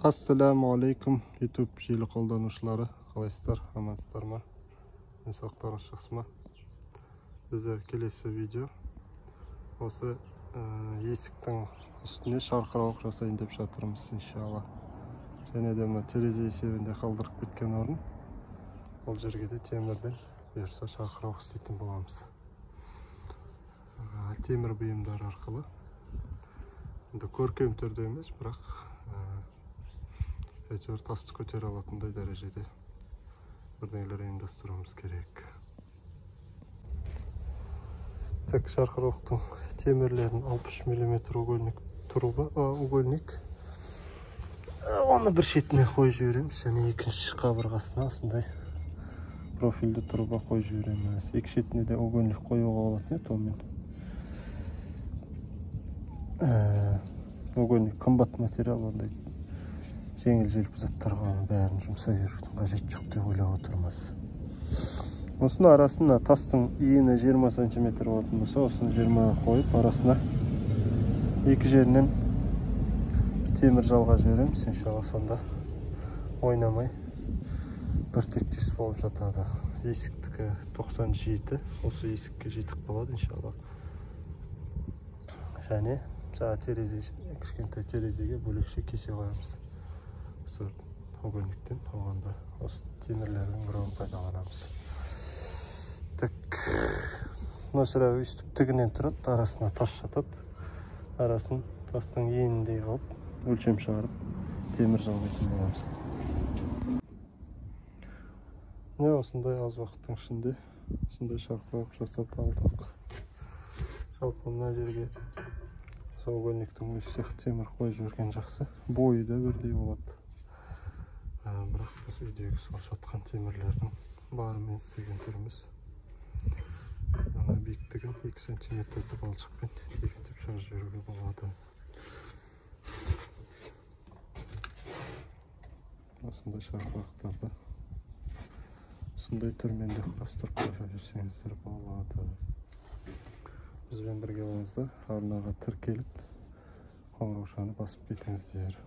Ассаламу алейкум, YouTube желі қолданушылары, қалайсыздар, амансыздар ма, денсаулықтарыңыз жақсы ма? Бізде келесі видео осы есіктің үстіне шарқырауық жасайын деп жатырмыз, иншалла. Және де мына терезе есебінде қалдырып кеткен орын, ол жерге де темірден бұйырса шарқырауық істейтін боламыз. Темір бұйымдар арқылы, енді көркем түрде емес, бірақ әйтеуір тасты көтере алатындай дәрежеде бірдеңелер ұйымдастыруымыз керек. Так, шарқырауықтың темірлерін 63 миллиметр угольник труба, угольник. Оны бір шетіне қойып жібереміз, және екінші қабырғасына осындай профильді труба қойып жібереміз. Екі шетіне де угольник қоюға болатын еді, онымен. Угольник қымбат материал, ондай жеңіл желпі заттарға оның бәрін жұмсай берудің қажеті жоқ деп ойлап отырмыз. Осының арасына тастың ені 20 сантиметр болатын болса, осыны 20-ға қойып, арасына екі жерінен темір жалға жібереміз, иншалла, сонда ойнамай бір тектес болып жатады. Есіктікі 97, осы есікке жетіп қалады, иншалла. Және жаңа терезе, кішкентай терезеге бөлекше кесе қоямыз. Осы угольниктен, оған да осы темірлердің біреуін пайдаланамыз. Так, мына сірә өйстіп тігінен тұрады, арасына тас жатады. Арасын тастың еніндей қылып, өлшем шығарып, темір жалғайтын боламыз. Міне осындай аз уақыттың ішінде осындай шарқырауық жасап алдық. Жалпы мына жерге сол угольниктің өзі сияқты темір қойып жіберген жақсы, бойы да бірдей болады. Бірақ біз үйдегі сол жатқан темірлердің барымен істеген түріміз. Ана биіктігін 2 сантиметрді балшықпен тегістеп шығарып жіберуге болады. Осындай шарқырауықтарды осындай түрмен де құрастырып қоя берсеңіздер болады. Бізбен бірге болыңыздар, арнаға тіркеліп, қоңыраушаны басып кетіңіздер.